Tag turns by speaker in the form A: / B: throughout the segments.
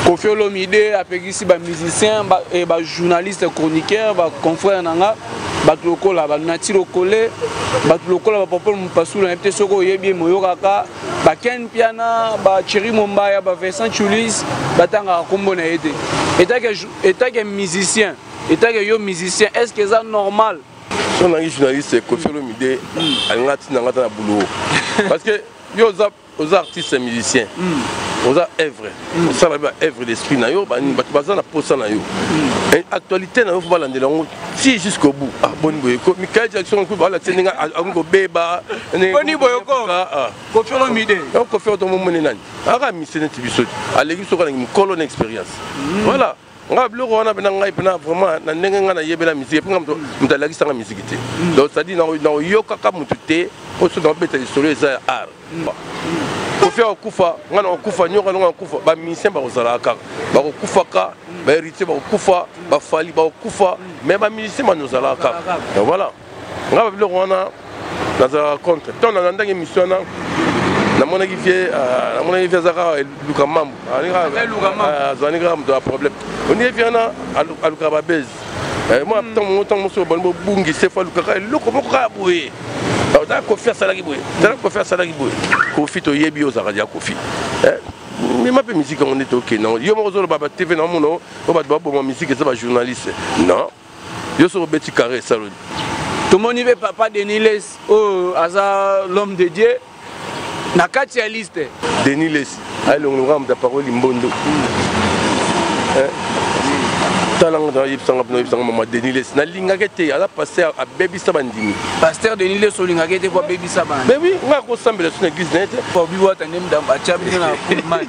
A: Koffi Olomide apekisi ba musiciens ba, eh, ba journalistes chroniqueurs ba confrères na nga bato lokola ba Nati Lokole, bato lokola ba Popol Mupasula, nayebi te soki oyebi ye moyokaka ba Ken Mpiana, ba Thierry Mombaya, ba Vincent Chulis, batangaka nkombo na ye te. Etake musicien, etake yo musicien, est-ce que eza normal?
B: So nangi journaliste Koffi Olomide alinga atinda nga ata na boulot parce que yo oza oza artiste musicien, oza œuvre, osala ba œuvre d'esprit na yo, bato baza na posa na yo, actualité na yo fo balandela yango ti jusqu'au bout. Ah, boni boye ko Michael Jackson ko balakisa ndenge akoki kobeba.
A: Boni boye ko Koffi Olomide.
B: Koffi otomomoni nani aka mise neti biso te, aleki biso kaka mokolo na expérience. Voilà, nga biloko wana mpena ngai mpena vraiment na ndenge ngai nayebela musique mpe nga moto alakisanga musique te. Donc c'est-à-dire nakoyokaka motu te po soki naobeta lisolo eza ya art. Kofi akokufa, ngai nakokufa, nyoka longo akokufa, bamusicien bakozalaka kaka, bakokufaka, bahéritier bakokufa, bafali bakokufa, mais bamusicien banozalaka kaka. Donc voilà, ngai babiloko wana nazalaka contre. Ntango nalandaki émission wana, namonaki vie, namonaki vie aza kaka luka mambo, azalani kaka moto ya problème. Ondie vie wana alukaka babese mwa ntango ntango mosusu bani bobungise fo alukaka eloko moko kaka boye. Tala Kofi asalaki boye, tala Kofi asalaki boye. Kofi, toyebi yo ozalaka ya Kofi, mema mpe musique yango nde tokende yango. Yo moko ozoloba ba TV na omona oyo bato baboma musique eza bajournaliste. Non, yo soki obeti carré esaloli.
A: Tomoni mpe papa Denis Lessie oyo aza l'homme de Dieu na kati ya liste.
B: Denis Lessie ayelongolonga moto aparoli mbondo. Talanga nayebisanga mpona oyebisanga mama Denis Lessie nalingaki te, aza pasteur abebisa bandimi.
A: Pasteur Denis Lessie olingaki te po abebisa bana?
B: Mais oui, nga akosambela so na église na ye te.
A: Obi Wata nde atya bino na Pullman.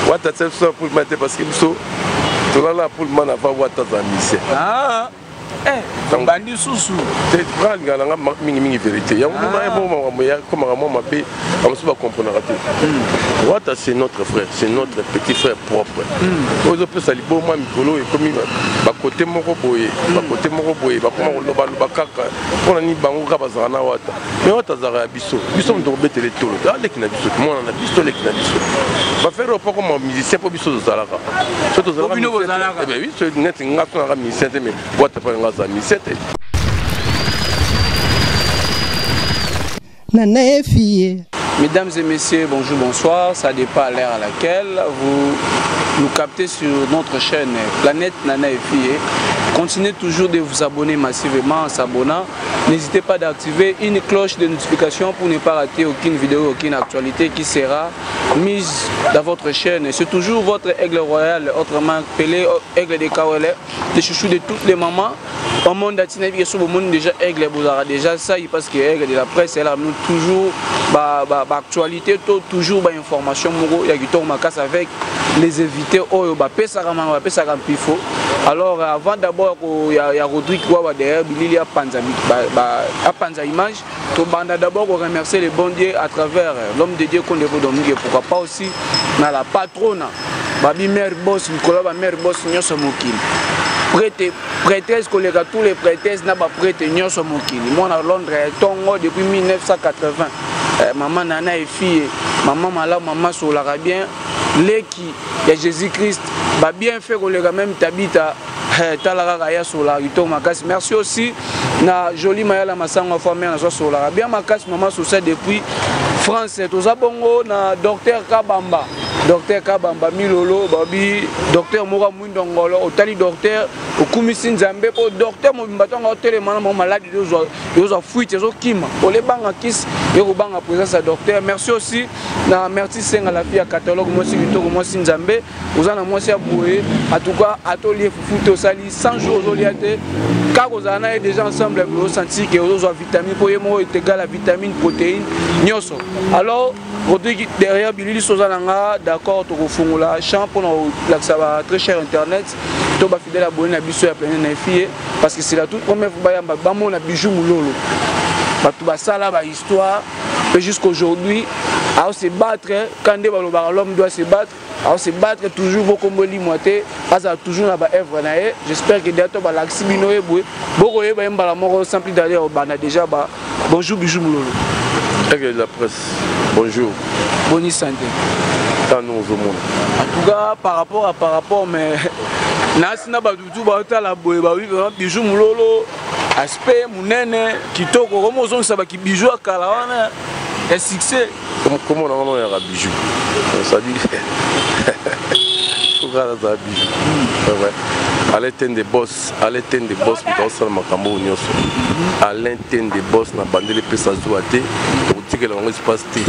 B: Wata atia biso na Pullman te, parce que biso tolala na Pullman avant Wata aza musicien.
A: Bandi susu.
B: Te, alingaka nanga mingimingi vérité yango makambo ekomaka mwa mabe, bamosusu bakomprenaka te. Wata, c'est notre frère, c'est notre petit frère propre. Oyo ezopesa liboma mikolo ekomi bakote moko boye, bakote moko boye, bakoma kolobaloba kaka mpona nini bango kaka bazalaka na Wata. Mais Wata azalaka ya biso, biso moto kobetela etolo, aleki na biso, mwana na biso, leki na biso. Bafrère oyo pakoma musicien mpo biso tozalaka so tozalaka neti nga so naka musicien te, mais Wata mpo nga aza musicien te.
A: Nana Efie. Mesdames et messieurs, bonjour, bonsoir. Ça dépend à l'heure à laquelle vous nous captez sur notre chaîne Planète Nana Efie. Continuez toujours de vous abonner massivement en s'abonnant. N'hésitez pas d'activer une cloche de notification pour ne pas rater aucune vidéo, aucune actualité qui sera mise dans votre chaîne. C'est toujours votre aigle royal, autrement appelé aigle de Kawele, le chouchou de toutes les mamans au monde entier. Nayebi ke bomoni déjà aigle, bozalaka déjà ça, parce que aigle de la presse, elle amène toujours ba, ba, ba actualité to toujours ba information moko ya kitoko makasi avec les invités oyo bapesaka manga, bapesaka mpifo. Alors avant d'abord ya Rodrigue Wawa derrière bilili apanza apanza image, tobanda d'abord remercier le bon Dieu à travers l'homme de Dieu Konde Dominique, pourquoi pas aussi na la patrona babi mère boss likolo, ba mère boss nyonso mokili, prêtre, prêtresse koleka tous les prêtresses na baprêtre nyonso mokili, mwana Londres ntongo depuis 1980, mama Nana Efie, mama malamu, mama solaka bien, leki ya Jésus Christ, babien fait koleka même Tabita. Tala kaka ya solaka kitoko makasi. Merci aussi na Joli Mayala Masango afa mare nazwa solaka bien makasi, mama social depuis France. Toza bongo na docteur Kabamba, docteur Kabamba Milolo, babi docteur moko mwindo ngolo. Otali docteur, okumisi Nzambe mpo docteur mobimba ntango otelema na mwa maladi ezozwa fuite, ezokima, olebanga kisi ekobanga présence ya docteur. Merci aussi na Merci Senga, la fille ya catalogue, mwasi kitoko, mwasi Nzambe. Oza na mwasi ya boye, en tout cas atolie fufu te, osali 100 jours ozolia te, kaka ozala na ye déjà ensemble, osentir ke ozozwa vitamine mpo ye moko est égal à vitamine, protéine nyonso. Alors Rodrigue derrière bilili so oza na nga d'accord, tokofungola champ mpona kolakisa ba très cher internet to bafidèle abonné na biso ya Planète na Efie, parce que c'est la toute première fois bayamba bamona Bijou Mulolo. Bato basala bahistoire et jusqu'aujourd'hui ao se battre quand nde balobaka l'homme doit se battre, ao se battre toujours po kombo elimwa te, azala toujours na baœuvre na ye. J'espère que deya to balakisi bino ye boye, bokoyeba ye mbala moko. Sans plus tarder, obanda déjà ba bonjour Bijou Mulolo.
B: Aigle de la presse. Bonjour.
A: Boni santé.
B: Tant nous ozomona.
A: En tout cas, par rapport à par rapport, mais nasi na bato tu baotala boye bawi vraiment Bijou Mulolo aspect monene kitoko komo ozongisa baki Bijou ya kala wana ya succès.
B: Comment on a un Bijou? Ça dit pourquoi ça Bijou? Ouais. Alain Tende boss, Alain Tende boss moto aosala makambo oyo nyonso. Alain Tende boss na bandeli epesa zuwa te, tokotikela bango espace te.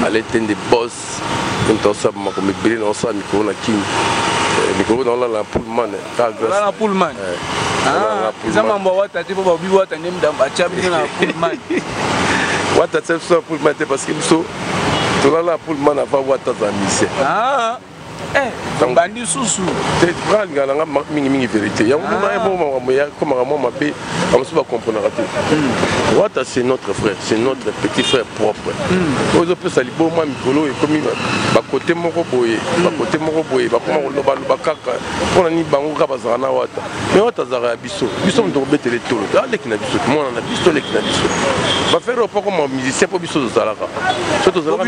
B: Alain Tende boss ye moto aosala makambo ebele na osala mikolo na kini mikolo na olala na Pullman
A: kaka na Pullman. Eza mambo ya Wata te, mpo babi Wata nde atya bino na Pullman.
B: Wata tia biso na Pullman te, parce que biso tolala na Pullman avant Wata aza musicien.
A: Bandi susu.
B: Te, alingaka nanga mingimingi vérité yango makambo ekomaka mwa mabe, bamosusu bacomprenaka te. Wata, c'est notre frère, c'est notre petit frère propre. Oyo ezopesa liboma mikolo ekomi bakote moko boye, bakote moko boye, bakoma kolobaloba kaka mpona nini bango kaka bazalaka na Wata. Mais Wata azalaka ya biso, biso moto kobetela etolo, aleki na biso, mwana na biso, aleki na biso. Bafrère oyo pakoma musicien mpo biso tozalaka so tozalaka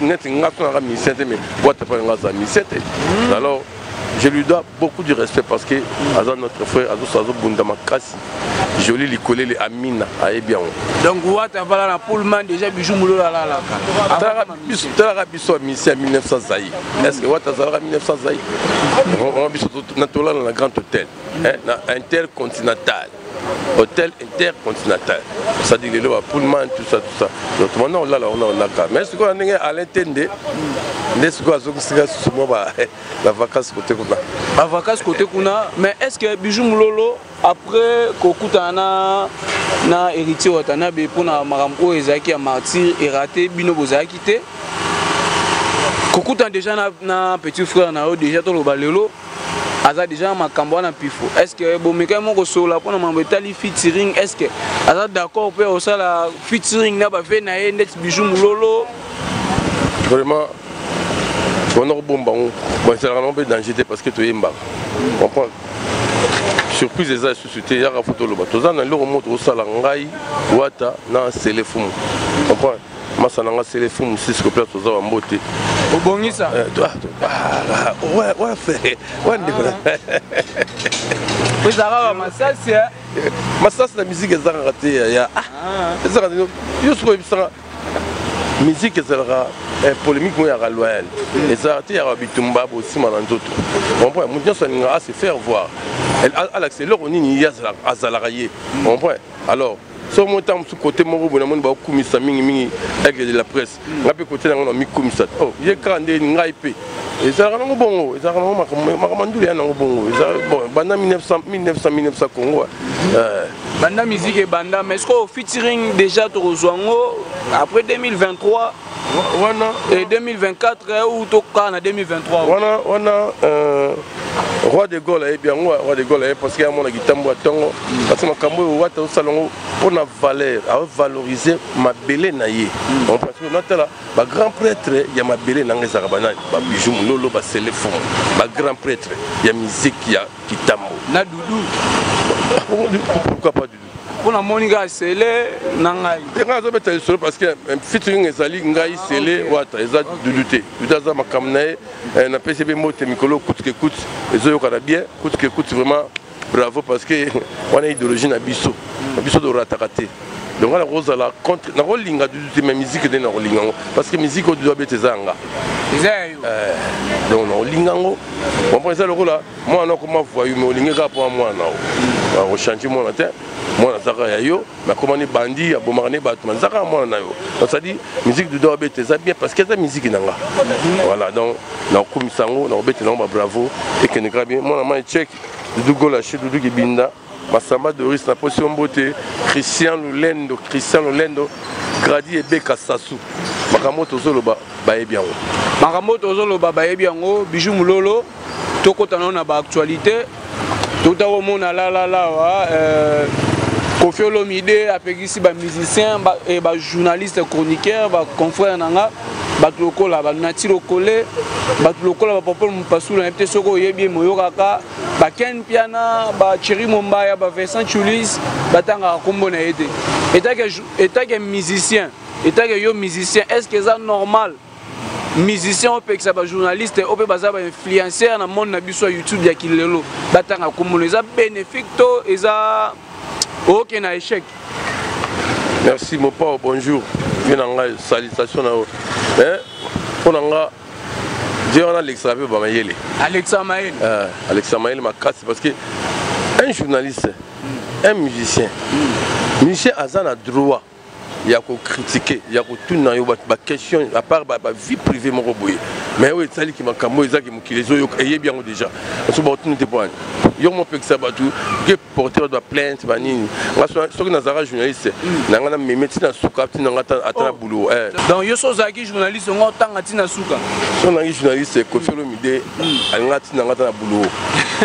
B: neti nga so naka musicien te, mais Wata mpo nga aza musicien te. Alors je lui dois beaucoup de respect parce que aza notre frère, azobunda makasi. Joli likolele Amina ayebi yango.
A: Donc Wata avala na Pullman déjà, Bijou Mulolo alalaka.
B: Talaka biso ya musicien ya 1900 Zaïre. Est ce que Wata azalaka 1900 Zaïre? Biso tolala na Grand Hôtel na Intercontinental, hôtel Intercontinental, c'est-à-dire lelo ba Pullman, tout ça, tout ça. Donc maintenant olala wana olaka, mais sikoyo na ndenge Alain Tende nde sikoyo azongisika susu mwa ba vacances côté kuna.
A: Ba vacances côté kuna. Mais est ce que Bijou Mulolo, après kokutana na Héritier Watanabe mpona makambo oyo ezalaki ya Martyr eraté, bino bozalaki te, kokutana déjà na petit frère na yo, déjà toloba lelo aza déjà na makambo wana pifo, est ce que bomekaki moko kosola mpona makambo etali featuring? Est ce que aza d'accord mpe kosala featuring na bave na ye ndeti Bijou Mulolo?
B: Vraiment, wana kobomba yango, bon, ezalaka nango mpe danger te parce que toyembaka, comprendre. Surprise eza lisusu te, yaka fo toloba toza na eloko moko tokosala, ngai, Wata na Sele Fumu, comprendre. Masa na nga Sele Fumu Sisko, place toza bambote.
A: Obongisa.
B: Wa ndeko.
A: Ezalaka bamasasi.
B: Masasi na musique ezangaka te, ya ezalaka yo soki oyebisaka musique ezalaka polémique moko yaka loyal, ezalaka te yaka bitumba bosima na nzoto, comprend. Moto nyonso alingaka ase faire voir, alakisa eloko nini ye azalaka ye, comprend. Alors so mo ntango mosusu kote moko boye namoni baokumisa mingimingi Aigle de la Presse, ngai mpe kote nango na mikumisa oh ye kaka nde ngai mpe ezalaka nango bongo, ezalaka nango makambo ndulu ya nango bongo. Bon, banda 1900 1900 Congo.
A: Banda musique ebanda. Mais ce que featuring déjà tokozwa yango après 2023
B: wana
A: et 2024 ou tokaka na 2023?
B: Wana Roi de Gaulle ayebi yango. Roi de Gaulle ayebi parce que amonaki ntambo ya ntongo, parce que makambo oyo Wata osala yango mpona valeur, aovaloriser mabele na ye. Parce que natala bagrand prêtre ya mabele nanga ezalaka banani? Babijou Mololo, basele Fumu, bagrand prêtre ya musique ya Kitambo.
A: Na Dudu?
B: Pourquoi pas Dudu?
A: Mpo namoni kaka Sele na ngai.
B: Te, ngai azobeta lisolo parce que featuring ezali ngai, Sele, Wata, eza Dudu te. Dudu aza makambo na ye. Napesi mpe mbote mikolo kutu ke kutu ezoyokana bien, kutu ke kutu, vraiment bravo, parce que wana idéologie na biso, na biso torataka te. Donc wana nakozala contre, nakolinga Dudu te, mais musique nde nakolinga yango, parce que musique oyo Dudu abeta eza yanga.
A: Eza ya yo.
B: Donc nakolinga yango, comprend. Eza lokola mwana akoma voyou, mais olingi kaka mpo mwana o akochange mwana te. Mwana azaka ya yo, mais akoma ne bandi, abomaka ne bato, mais aza kaka mwana na yo. Donc c'est-à-dire musique Dudu abeta eza bien parce que eza musique na nga, voilà. Donc nakokumisa yango, nakobetela yango babravo, ekende kaka bien. Mwana mai chek Dudu Golache, Dudu Kibinda, Masamba Doris, naposi yo mbote. Christian Lulendo, Christian Lulendo, Gradi Ebeka Sasu, makambo tozoloba bayebi yango.
A: Makambo tozoloba bayebi yango. Bijou Mulolo, tokɔta nano na baactualité. Tota komona lalala wa Koffi Olomide apekisi bamusicien, bajournaliste, chroniqueur, baconfrère na nga, bato lokola banati lokole, bato lokola bapapole mopasula, nayebi te soki oyebi ye, moyokaka baken Piana, bacheri Mombaya, bavincent Chulis, batangaka nkombo na ye te etake musicien. Etake yo musicien, est ce que eza normal musicien opekisa bajournaliste oyo mpe baza bainfluenceur na monde na biso ya YouTube ya kilelo batanga kombono? Eza bénéfique to eza oke na échec?
B: Merci mopao, bonjour vie na ngai, salutation na yo. Mpo na nga, vie wana alekisaka mpe bamayele.
A: Alekisaka mayele.
B: Alekisaka mayele makasi, parce que un journaliste, un musicien, musicien aza na droit ya kocritiquer, ya kotuna yo baquestion à part bavie privée moko boye. Mais oyo esaliki makambo oyo ezaki mokili ezoyoka, eyebi yango déjà, so bakotuna te. Poani yo mopekisa bato ke porter bato baplainte banini? Nga soki nazalaka journaliste na nga, nameme ntina suka, ntina nga ata na boulot.
A: Donc yo so ozalaki journaliste, ngo otanga ntina suka?
B: So nazalaki journaliste, Koffi Olomide alinga ntina nga ata na boulot,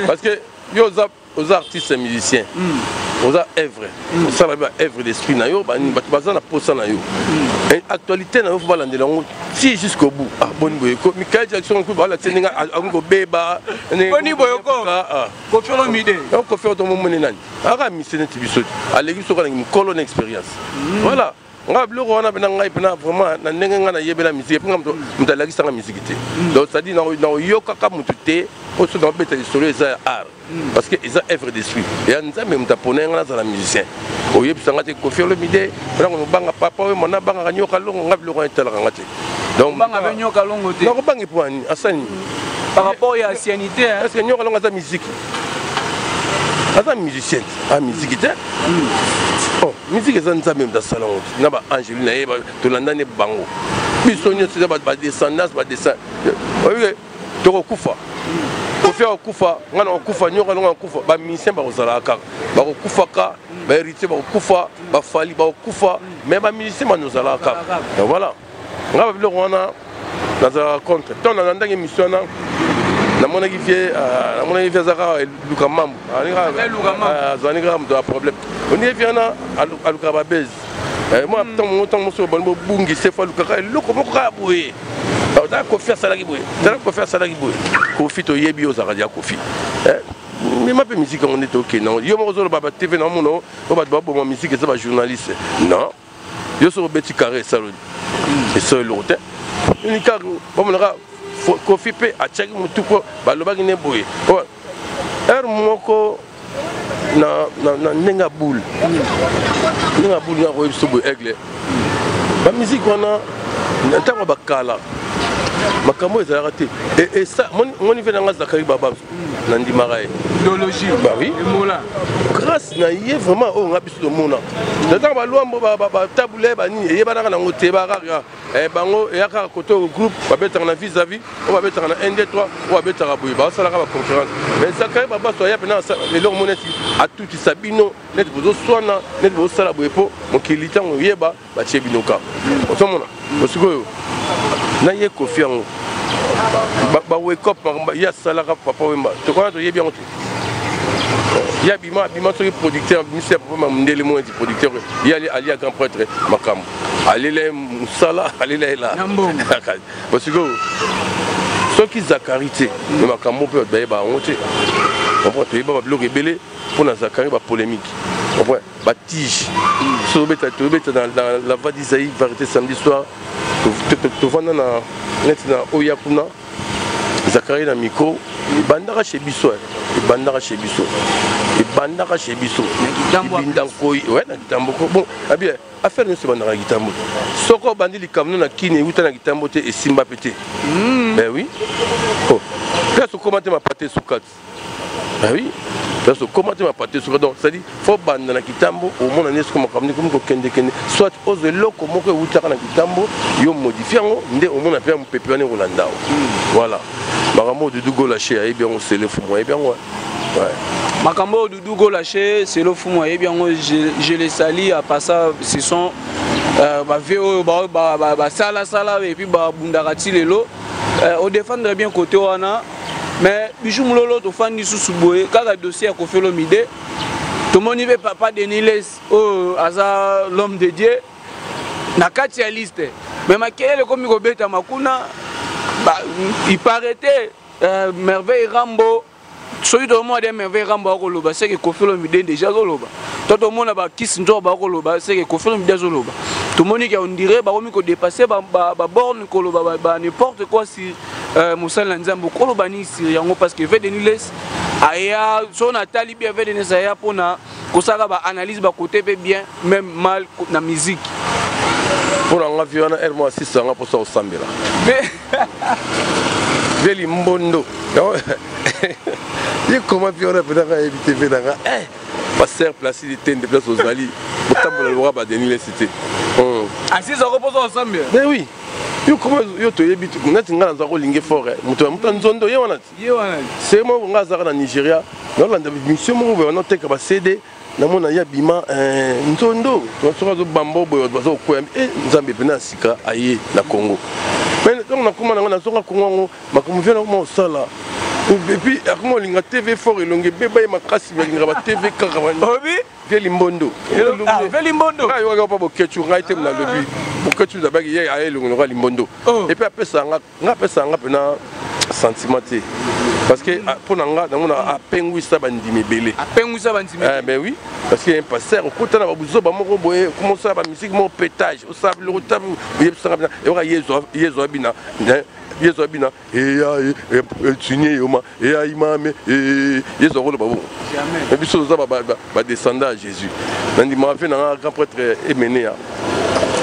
B: parce que yo oza artiste musicien, oza œuvre, osala ba œuvre d'esprit na yo, banini, bato baza na posa na yo, actualité na yo, fo balandela yango ti jusqu'au bout. Ah, boni boye ko Michael Jackson ku balakisa ndenge akoki kobeba.
A: Boni boye ko Koffi Olomide?
B: Koffi otomomoni nani aka mise neti biso te, aleki biso kalangi mokolo na expérience. Voilà, nga biloko wana mpena ngai mpena vraiment na ndenge ngai nayebela musique, et puis nga moto alakisanga musique te. Donc c'est-à-dire nakoyokaka motu te po soki naobeta lisolo eza ya art, parce que eza œuvre d'esprit ya Nzambe. Moto apona nga nazala musicien, oyebisanga te Koffi Olomide mpena kobanga papa oyo mona abangaka Nyoka Longo. Nga biloko wana etalaka nga te.
A: Donc banga mpe Nyoka Longo te?
B: Nakobanga epo ani asani?
A: Par rapport ya ancienneté.
B: Est ce que Nyoka Longo aza musique? Aza musicien te, a musique te. Oh, musique eza Nzambe moto asala yango na baangelu na ye, tolandani bango biso nyonso, eza badescendance, badescend oyebi tokokufa. Koffi akokufa, ngai nakokufa, Nyoka Longo akokufa, bamusicien bakozalaka kaka, bakokufaka, bahéritier bakokufa, bafali bakokufa, mais bamusicien banozalaka kaka. Voilà, ngai babiloko wana nazalaka contre. Ntango nalandaki émission wana, namonaki vie aza kaka eluka mambo, azalani kaka moto ya problème. Ondie vie wana alukaka babese mwa ntango ntango mosusu bani bobungise, fo alukaka eloko moko kaka boye. Tala Koffi asalaki boye, tala Koffi asalaki boye. Koffi, toyebi yo ozalaka dia Koffi, mema mpe musique yango nde tokende yango. Yo moko ozoloba batv na omona oyo bato baboma musique eza bajournaliste. Non, yo soki obeti carré, esalo esalo eloko te. Kaka bamonaka Koffi mpe atiaki motu mpo balobaki ne boye heure moko na ndenge ya boule, ndenge ya boule. Nga koyebi biso boye, aigle, bamusique wana na ntango ya bakala, makambo oyo ezalaka te. Moni mpe nanga Zakari Baba, nandimaka ye.
A: Idéologie.
B: Bah oui.
A: Emola.
B: Grâce na ye vraiment oyo nga biso tomona na ntango balwambo batabule banini eyebanaka nango te, bakaka bango eya kaka kote oyo groupe babetaka na vis-à-vis, oyo babetaka na 1 2 3, oyo babetaka boye, basalaka baconférence. Mais Zakari Babaso aya mpena eloko mo neti atutisa bino, neti bozoswana, neti bozosala boye, mpo mokili ntango oyeba batie bino ka ozomona. Sikoyo na ye Koffi yango bawekop ye asalaka Papa Wemba, tokwana toyebi yango te. Ye abima abima soki producteur abimisi ya Papa Wemba, mondele mo neti producteur, ye ali ya grand prêtre, makambo alela ye mosala, alela ye la. Sikoyo soki Zakari te, me makambo mpe bato bayeba yango te. Comprend, toyeba babiloko ebele mpo na Zakari, bapolémique, comprend, batige so tobeta na la voix d'Isaïe vérité samedi soir, tovanda na neti na oya kuna Zakari na micro. Ebandaka chez biso, ebandaka chez biso, ebandaka chez biso ebinda nkoi ouais na kitambo. Bon, abi affaire nyonso ebandaka na kitambo. Soki obandi likambo na kini euta na kitambo te, esimba mpe te. Ben oui, oh, place okoma te, mapate esuka te. Ben oui, place okoma te, mapate esuka. Donc c'est-à-dire fo banda na kitambo, omona nde soki makambo ndenge komi kokendekende, soit ozwa eloko moko eutaka na kitambo, yo modifie yango, nde omona mpe ya mopepe wana ekolanda o. Voilà, makambo oyo Dudu Golache ayebi yango, sele fumu ayebi yango.
A: Makambo oyo Dudu Golache, selo fumu ayebi yango, je le sali à passa. Ce sont bavie oyo basalasala et puis babundaka ti lelo, odéfendre bien côté wana. Mais Bijou Mololo, tofandi lisusu boye kaka dossier ya Koffi Olomide, tomoni mpe papa Denis Les oyo aza l'homme de Dieu na kati ya liste, mais makelele ekomi kobetama kuna. Il paraît Merveille Rambo, soki tomona de Merveille Rambo akoloba, seke Koffi Olomide déjà azoloba, to tomona bakisi nzoko bakoloba, seke Koffi Olomide azoloba. Tomoni ke on dirait bakomi kodépasser baborne, koloba ba n'importe quoi sur mosali na Nzambe. Okoloba nini sur yango? Parce que vieux Denis Lessie aya, so natali bien, vieux Denis aya mpona kosala baanalyse bakote mpe bien même mal na musique.
B: Mpo na nga, vieux wana, ere mo asisa nga mposa kosambela. Vieux Limbondo ye koma, vieux wana mpenza, nga yebi te. Vieux na nga, pasteur Placide Tende, place ozali kotambola lokola baDenis Lessie te.
A: Asisako mposa kosambela.
B: Mais oui, yo koma, yo toyebi neti nga naza kolinge fort moto ya moto ya nzondo ye wana ti.
A: Ye wana.
B: Se moko nga azalaka na Nigeria, naolanda mission moko boye, wanoteka ba CD, namona ye abima nzondo, soki azobamba boye, bato baza kokwea. E Nzambe, mpena ya sika aye na Congo. Mais ntango nakóma nango, nazonga Congo, yango makambo vieux nakoma kosala. Et puis akoma olinga TV fort, elongi ebeba ye makasi, balingaka ba TV kaka.
A: Obi.
B: Vieux Limbondo.
A: Vieux Limbondo.
B: Ngai yokaka mpa Bokecu, ngai te nalobi Bokecu zabaki ye aye elongi lokola Limbondo. Et puis apesa nga, nga apesa nga mpena sentiment te, parce que mpo na nga namona apengwisa bandimi ebele.
A: Apengwisa bandimi.
B: Ben oui, parce que un pasteur okota na babuzoba moko boye, okoma osala bamusique moko pétage, osala biloko ta oyebisanga mpena eyoka Yezu abina, Yezu abina eya etunie yoma eya imame. Yezu akoloba bongo? Biso toza badescendant ya Jésus. Nandimaka mpe nanga grand prêtre Emenea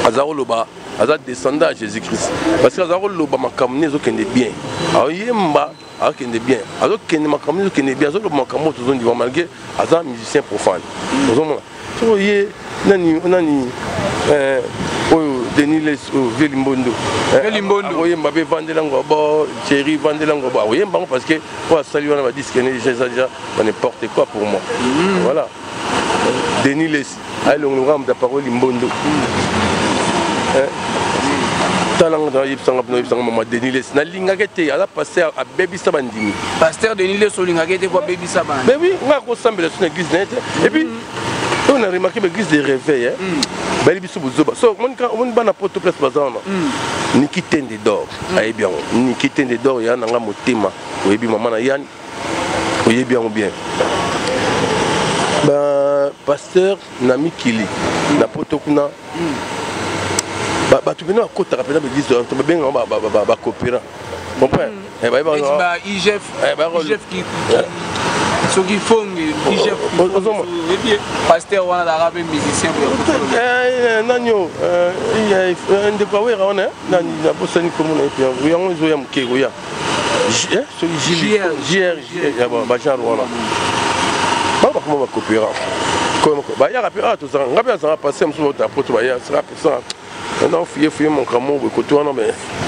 B: aza koloba aza descendant ya Jésus Christ, parce que aza koloba makambo nini ezokende bien, aoyemba azokende bien, azokende makambo nini ezokende bien, azoloba makambo oyo tozondima, malgré aza musicien profane. Ozomona soko ye nani nani oyo Denis Lessie, oyo vieux Limbondo.
A: Vieux Limbondo.
B: Akoyemba mpe vandelango bo Thierry, vandelango bo akoyemba yango, parce que oyo asali wana badisque ne déjà eza déjà ba n'importe quoi pour moi. Voilà, Denis Lessie ayelongo lokola moto aparole Limbondo. Talanga, nayebisanga mpena, oyebisanga mama Denis Lessie, nalingaki te, aza pasteur abebisa bandimi.
A: Pasteur Denis Lessie, olingaki te po abebisa bana?
B: Mais oui, nga akosambela so na église na ye te. Et puis oyo na remarqué, baéglise de réveil bayeli biso bozoba. So omoni bana Poto, place baza wana, Niki Tende d'or ayebi yango. Niki Tende d'or ya nanga motema, oyebi mama na yani, oyebi yango bien. Pasteur na mikili na Poto kuna, bato mpena bakotaka mpena baéglise, babengaka bacoopérant, comprend?
A: Ba IGF, IGF soki fonge IGF, pasteur wana azalaka mpe musicien.
B: Nani o ndeko awera wana, nani, nabosani komona ye. Yango ezoya moke koya soki JR, bagenre wana bango bakoma bacoopérant, bayaka mpe awa. Tozalaka, nga mpe azalaka pasteur mosusu bauta Poto, baya saka pesa na fuye fuye makambo boye kote wana. Me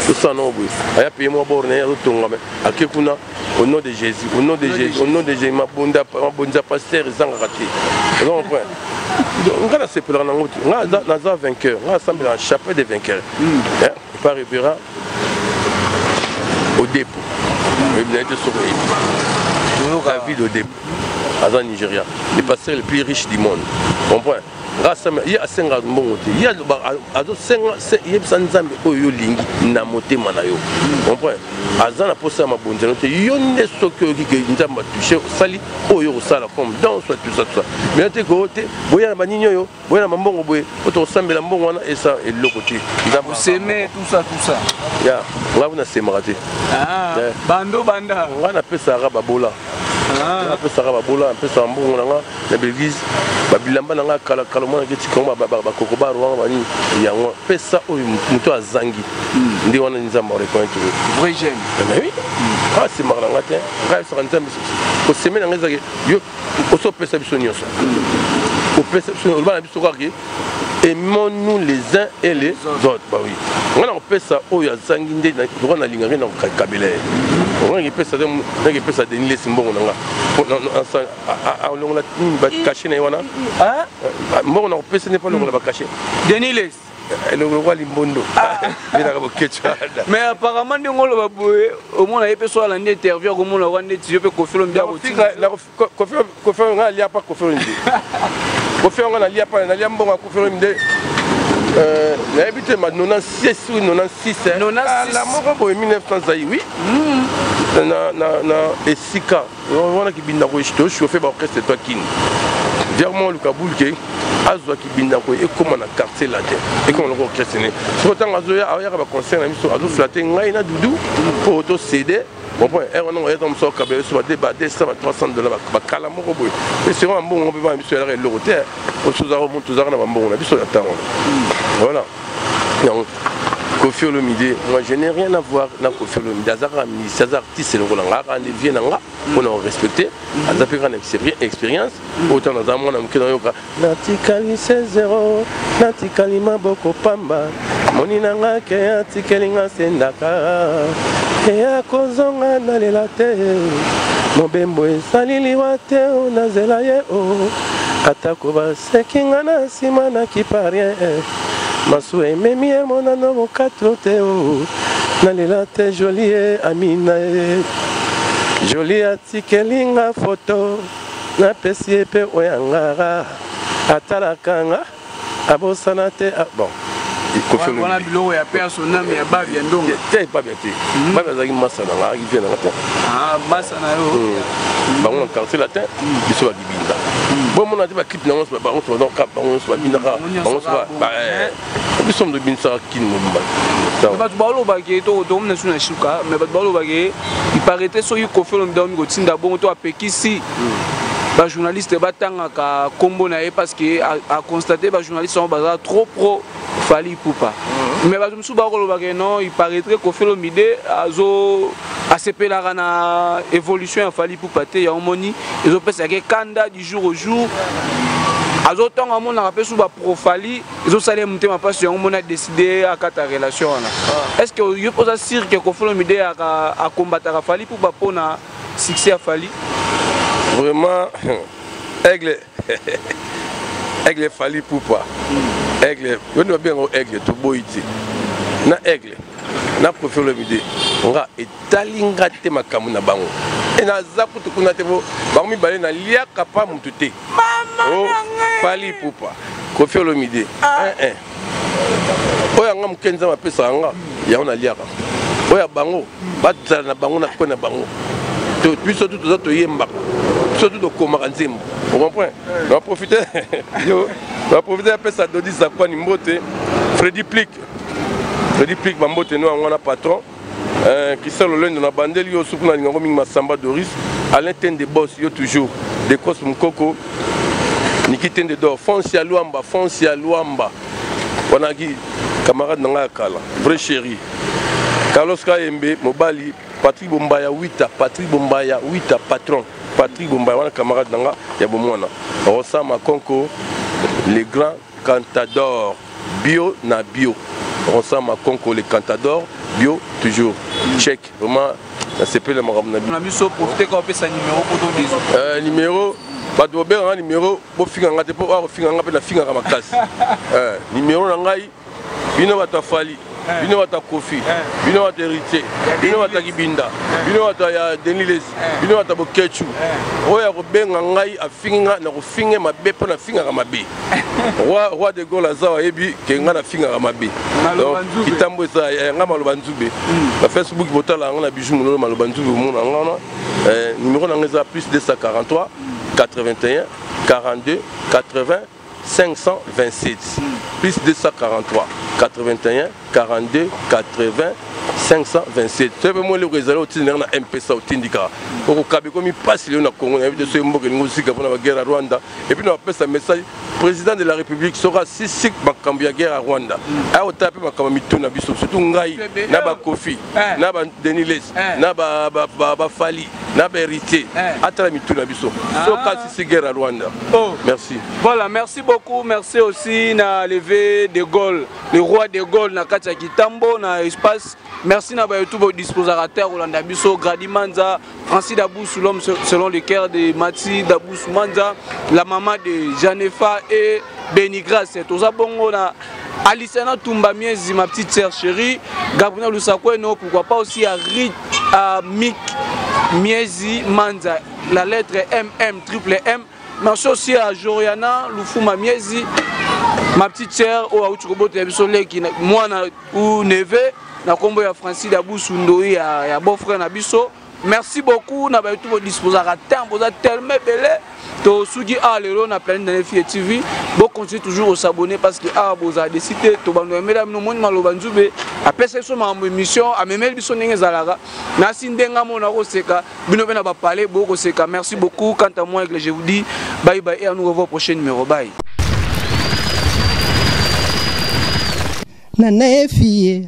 B: tosala nango boye, aya paye mwa borne ye, azotonga. Me ake kuna, au nom de Jésus, au nom de Jésus, au nom de Jésus, mabonza, mabonza pasteur ezangaka te. Oza comprendre? Nga nasepelaka nango te. Nga naza vainqueur, nga asambelaka chapeau de vainqueur par révérend Odepo. Oyebi na ye te soko oyebi David Odepo, aza Nigeria, le pasteur le plus riche du monde, comprend? Nga asambela ye, asengaka mbongo te. Ye azosenga, yebisa Nzambe oyo yo olingi na motema na yo, comprend? Aza na posa ya mabonzano te. Yo nde soki oyoki ke Nzambe atouche, osali oyo okosala comme don, soit tout ça, tout ça. Mais te ko te boya na banini oyo, boya na bambongo boye po tokosambela mbongo wana, esa eloko te.
A: Nzambe oseme tout ça, tout ça.
B: Ya ngai kuna nasemaka te.
A: Bando banda.
B: Ngai napesaka babola, napesaka babola, napesaka mbongo na nga na baeglise, babilamba na nga kala kala, mwana keti kongo, bakoko baro wana banini yango. Pesa oyo moto azangi, nde wana Nzambe areconnaître.
A: Vrai jeune.
B: Mais oui, asemaka na nga te. Ngai ayebisaka Nzambe, koseme na ngai ezaki yo osopesa biso nyonso, opesa biso, oloba na biso kaka aimons-nous les uns et les autres. Bah oui, nga na kopesa oyo azangi nde lokola nalingaki na kokabela ye. Nga nakipesa, nakipesa Denis Lessie mbongo na nga, alongola nini, bacachet na ye wana, mbongo na kopesa nde mpo alongola bacachet.
A: Denis Lessie.
B: Elongo Limbondo benaka Bokecu.
A: Mais apparemment ndenge oloba boye, omona ye mpe so alandi interview, akomona wana neti yo mpe Koffi Olomide.
B: Koffi nga alia pa Koffi Olomide, Koffi nga nalia pa, nalia mbongo ya Koffi Olomide, nayebi te ma 96 ou 96 ala moko boye, 1900 zai, oui, na esika wana kibinda tochauffe baorchestre to akini virement oluka bulke. Azwa kibindako ekóma na Quartier Latin, ekóma loko orchestre ne. Soki ntango azoya, aoyaka baconcert na biso, azoflatter ngai na Dudu mpo tocéder. Comprend ere wana oyata mosu akabela biso ba 200, ba 300 $, bakala moko boye. Mpe seko bambongo mpe bana biso elaka eloko te. Tozalaka na bambongo na biso na ntango voilà. Donc Koffi Olomide, moi je n'ai rien à voir na Koffi Olomide. Aza kaka musicien, aza artiste lokola nga, kaka nde vie na nga mpona korespecter. Aza mpe kaka na expérience oyo ntango naza mwana moke nayoka natikali se zero, natikali maboko pamba, moni na nga ke atikeli nga sendaka eya kozonga, nalela te, mobembo esali liwa te, o nazela ye o atako baseki nga na nsima nakipa rien, masu ememi ye monano mokatro te, o nalela te. Joli ye amina ye joli atikeli nga foto, napesi ye mpe oyo angara atalaka nga, abosana te. Bon.
A: Wana biloko ya pe asonami ya babi ya ndonga.
B: Te, babia te. Babi azalaki masa na nga, azalaki vie na nga te.
A: Masa na yo.
B: Bango na Quartier Latin, biso bakibinda. Bomona te baclip nango, bango bango nyonso babinaka, bango nyonso. Biso moto ebinisaka kini mobimba.
A: Bato balobaki tokomina su na suka, mais bato balobaki il paraît soki Koffi Olomide aomi kotinda bongo to apekisi bajournaliste batangaka nkombo na ye, parce que aconstate bajournaliste yango baza trop pro Fally Ipupa. Mais bato mosusu bakolobaka non, il paraîtrait Koffi Olomide azo asepelaka na évolution ya Fally Ipupa te. Yango moni ezopesaka kanda du jour au jour, azotonga amonaka mpe su bapro Fally ezosala ye motema mpasi. Yango moni adécider akata relation wana. Est ce que yo mpo oza sûr que Koffi Olomide akombataka Fally Ipupa mpona succès ya Fally?
B: Vraiment, aigle, aigle Fally Ipupa, aigle yo nde babengango aigle. Toboyi te na aigle na Koffi Olomide. Nga etali nga te makambo na bango. E naza kutu kuna te, po bango mibale naliaka pa mutu te. Fally Ipupa, Koffi Olomide, oyo yanga moke Nzambe apesaka nga, yango naliaka. Oyo ya bango bazala na bango na kwe na bango. Biso tu toza, toyembaka, biso tu tokomaka nzembo, ocomprend. Naprofite yo, naprofite apesa Dodi Zakwani mbote, Fredi Plik, Fredi Plik, bambote no yango wana, patron Christian Lolendo, na bandeli yo suku, nalinga yango mingi. Masamba Doris, Alain Tende Boss, yo toujours Decos Mokoko, Niki Tende d'or, Fonsia Luamba, Fonsia Luamba wanaki camarade na ngai ya kala, vrai chéri Carlos Kayembe, mobali Patrick Bombaya Wita, Patrick Bombaya Wita, patron Patrick Bombaya wana camarade na nga ya bomwana, Rosa Makonko, le grand cantador bio na bio, Rosa Makonko le cantador bio, toujours check. Vraiment nasepeli na makambo
A: na biso. Profite ka opesa numéro po to biso.
B: Numéro, bato bobengaka numéro, bofinga nga te, mpo awa kofinga nga mpe nafingaka makasi. Numéro na ngai, bino bato ya Fally, bino bato ya Koffi, bino bato ya Héritier, bino bato ya Kibinda, bino bato ya Denis Lesi, bino bato ya Bokechu, oyo ya kobenga ngai afingi nga, na kofinge mabe, mpo nafingaka mabe. Roi de Gaulle aza, ayebi ke ngai nafingaka mabe. Donc kitambo eza nga maloba nzube na Facebook, botala yango na Bijou Mololo, maloba nzube, omona yango wana. Numéro na ngai eza plus 243 81 42 80 527, plus 243 81 42 80 527. Soki mpe mwa eloko ezali, otindaka na M-Pesa, otindikaka, okokaba. Ekomi mpasi lelo na Congo, nayebi te soki mboka elingi osika mpona baguerre ya Rwanda. Et puis na bapesa message, président de la République, soki asisi makambo ya guerre ya Rwanda, aya kotala mpe makambo ya mitu na biso, surtout ngai na baKoffi, na baDenis Lessie, na baFally, na baHéritier, atala mitu na biso soki asisi guerre ya Rwanda. Merci.
A: Voilà, merci beaucoup. Merci aussi na levé de Gaulle, le roi de Gaulle na kati ya Kitambo na espace. Merci na ba YouTube disposaka terre kolanda biso, Gradi Manza, Francis Dabous, l'homme selon le cœur de Mati Dabous Manza, la maman de Janefa et Benigras. Toza bongo na Alicena Tumba Miezi, ma petite sœur chérie, Gabriel Lusakweno, pourquoi pas aussi à Rit, à Mick Miezi Manza, la lettre MM, triple M. Merci aussi à Joriana Lufuma Miezi, ma petite sœur, oyo auti kobotela biso leki mwana ou neveu na kombo ya Francis Dabousu Ndoi ya beau-frère na biso. Merci beaucoup na bato bodisposaka temps, boza tellement ebele. Tosuki awa lelo na Planète Nana Fille TV. Bocontinue toujours kos'abonner parce que awa bozala déçus te. Tobando yamela bino, moni maloba Nzube apesa biso makambo, émission amemeli biso ndenge ezalaka nasi ndenge amona koseka bino mpe na bapale bokoseka. Merci beaucoup. Quant à moi, Aigle, je vous dis bye bye et à nous revoir au prochain numéro. Bye.
C: Nana Efie.